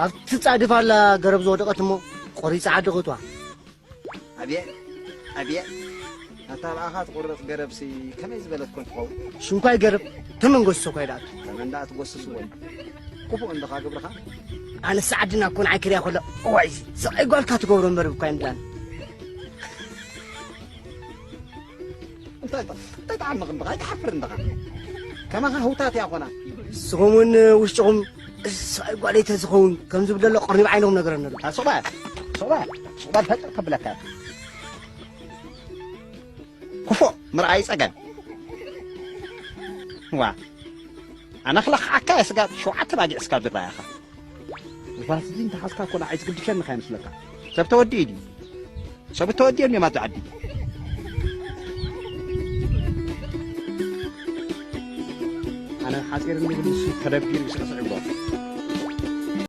ኣብቲ ጻድፍ ኣላ ገረብ ዝወደቐት እሞ ቆሪጻ ዓዲ ክእትዋ። ኣብየ ኣብየ፣ ናታ ብኣኻ ትቑረጽ ገረብሲ ከመይ ዝበለት ኮን ትኸውን? ሽንኳይ ገረብ ተመንገሱ ሰኳይ ደኣ። ተመን ደኣ ትጎስስ ወይ? ክፉእ እንድኻ ግብርኻ። ኣነስ ዓድና እኮ ንዓይ ክሪያ ከሎ እዋይ፣ ሰብኣይ ጓልካ ትገብሮ እምበር እኳ ይንዳን። እንታይ እንታይ እንታይ ተዓምቕ እንድኻ? ኣይትሓፍር እንድኻ? ከማኻ ህውታት እያ ኾና። ንስኹም እውን ውሽጥኹም፣ እዚ ሰብኣይ ጓለይ ተዝኸውን ከም ዝብል ዘሎ ቀርኒ ብዓይንኹም ነገረኒ ኣሎ። ሱቕ በል ሱቕ በል ሱቕ በል ፈጥር ከብለካ። ክፉእ ምርኣይ ጸገም። ዋ ኣነ ክለኽዓካ እየ ስጋብ ሸውዓተ ባጊዕ ስጋብ ዝረኣያኻ። ቫዝሊን ተሓዝካ እኮ ንዓይ ዝግድሸኒ ከይመስለካ። ሰብ ተወዲኡ ድዩ? ሰብ ተወዲኡ ድዮም ኣብዚ ዓዲ? ኣነ ሓፂር እንብል ንሱ ተደቢሩ ይስዕስዕ ይብሎ።